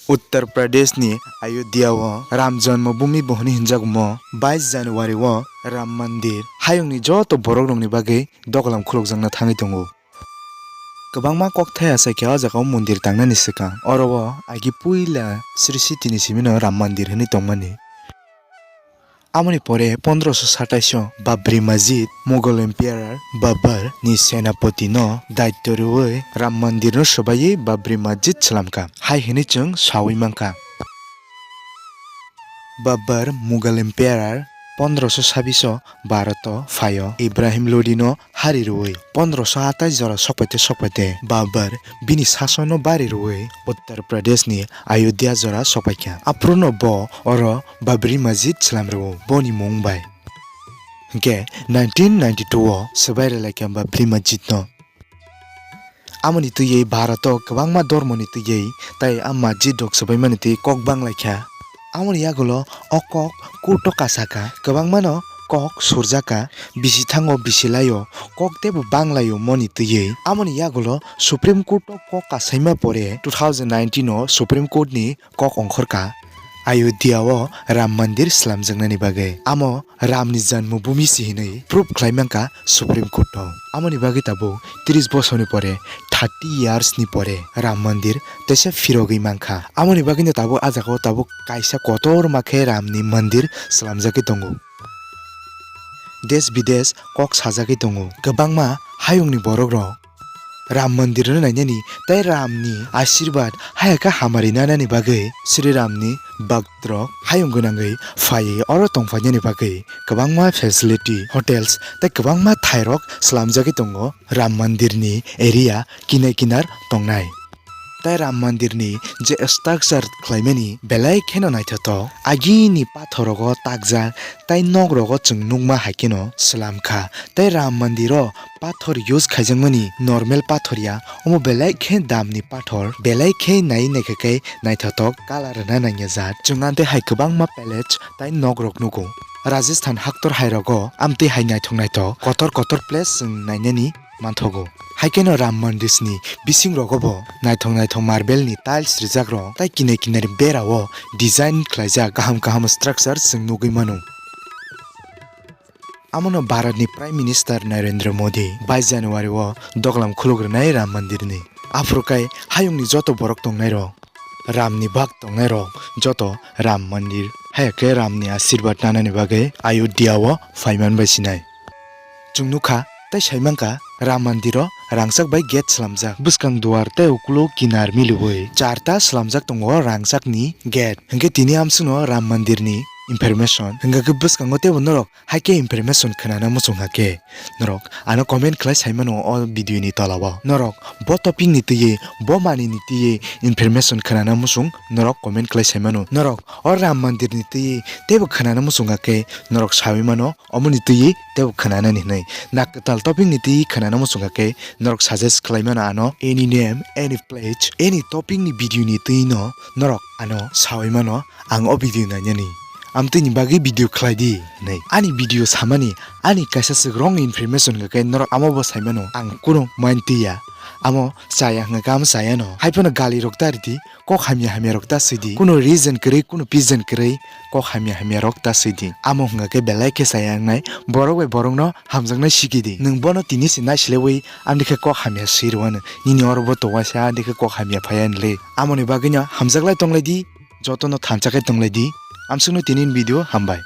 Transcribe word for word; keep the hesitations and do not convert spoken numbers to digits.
Uttar Pradesh ni Ayodhya o Ram Janmabhoomi bo hwnwi hwnjago mo bais January o Ram Mandir hayungni joto borok rokni bagwi dogolam khulukjakna thangwi tongo. Kwbangma kokthai achaikha o jaga o mondir tangnani swkang. Oro o agi puila Sri Siti ni simi no Ram Mandir hwnwi tongmani. Amoni pore pondroso satais o Babri Masjid Mughal Emperor Babur ni senapoti no daityo rwui Ram Mandir no swbaiwi Babri Masjid swlamkha hai hwnwi chwng saui mankha. Babur Mughal Emperor pondroso sabis o Bharat o phaio Ibrahim Lodi no hari rwui pondroso atais jora sokpaite sokpaite Babur bini sason no bari rwui Uttar Pradesh ni Ayodhya jora sokpaikha. Aphuru no bo oro Babri Masjid swlam rwo boni mung bai. Hinkhe nineteen ninety-two o swbai rwlaikha Babri Masjid no. Amoni twiwi Bharat o kwbangma dormoni twiwi tai a masjid rok swbaimani twi kok banglaikha. Amoni yagulo o kok court o kasaka, kwbangmano kok surjaka, bisi thango bisi laio kok teibo banglaio moni twiwi. Amoni yagulo Supreme Court o kok kasaima pore two thousand nineteen o Supreme Court ni kok ongkhorkha Ayodhya o Ram Mandir swlamjaknani bagwi. Amo Ram ni Janmabhoomi se hinwi proof khlai mankha Supreme Court o. Amoni bagwi tabuk tris bosorni pore, thirty years ni pore Ram Mandir teisa phirogwi mankha. Amoni bagwino tabuk a jagao tabuk kaisa kotorma khe Ram ni mandir swlamjagwi tongo. Desh bidesh kok sajagwi tongo. Kwbangma hayungni borok rok Ram Mandir no nainani tei Ram ni ashirbad hayakhe hamari nanani bagwi Sri Ram ni bhakt rok hayung gwnangwi phaiwi oro tongphainani bagwi kwbangma facility, hotels tei kwbangma thairok swlamjagwi tongo Ram Mandir ni area kinar kinar tongnai. Tei Ram Mandir ni je structure khlaimani belai kheno naithothok, agini pathor rogo takjak tei nok rogo chwng nukma hai kheno swlam kha. Tei Ram Mandir o pathor use khaijakmani normal pathor ya, omo belai khe damni pathor, belai khe nai naikha khe naithothok colour rwna nangya jat. Chwng amtwi hai kwbangma palace tei nok rok nugo. Rajasthan haktor hai rogo amtwi hai naithok naithok kotor kotor place chwng nainani manthogo. Hai kheno Ram Mandir ni bising rogo bo naithok naithok marble ni tiles rijak rok tei kinar kinar bera o design khlaijak kaham kaham structure chwng nugwi mano. Amono Bharat ni Prime Minister Narendra Modi bais January o doglam khuluk rwnai Ram Mandir ni. Aphuru kai hayung ni joto borok tongnai rok, Ram ni bhakt tongnai rok joto Ram Mandir, haya khe Ram ni ashirbad nanani bagwi Ayodhya o phaiman bai sinai. Chwng nukha tei saimankha Ram Mandir o rangchak bai gate swlamjak. Bwskang duar tei ukulo kinar miliwi charta swlamjak tongo rangchak ni gate. Hinkhe tini amsukno Ram Mandir ni information. Hinkhe bwskango teibo norok hai khe information khwnana muchung hakhe norok ano comment khlai saimano o video ni tola o. Norok bo topic ni twiwi, bo manwi ni twiwi information khwnana muchung norok comment khlai saimano. Norok o Ram Mandir ni twiwi teibo khwnana muchung hakhe norok saui mano. Omoni twiwi teibo khwnanani hwnwi. Na kwtal topic ni twiwi khwnana muchung hakhe norok suggest khlai mano ano any name, any place, any topic ni video ni twiwi no norok ano saui mano ang o video nainani. Amtwini bagwi video khlai di hwnwi. Ani video samani ani kaisa swk wrong information hakhe norok amo bo sai mano ang kunu mind twiya. Amo chaya hwnkhe amo chaya no. Hai phano gali rok ta ridi. Kok hamya hamya rok ta swi di. Kuno reason kwrwi, kuno pijen kwrwi kok hamya hamya rok ta swi di. Amo hwnga khe belai khe chaya wngnai borok bai borok no hamjaknai siki di. Nwng bono tini se naislewi amni khe kok hamya swi rwano. Nini oro bo tongwaisa amni khe kok hamya phaiya nle. Amoni bagwi no hamjaklai tonglai di, joto no thansa khe tonglai di. Amsukno tini ni video hambai.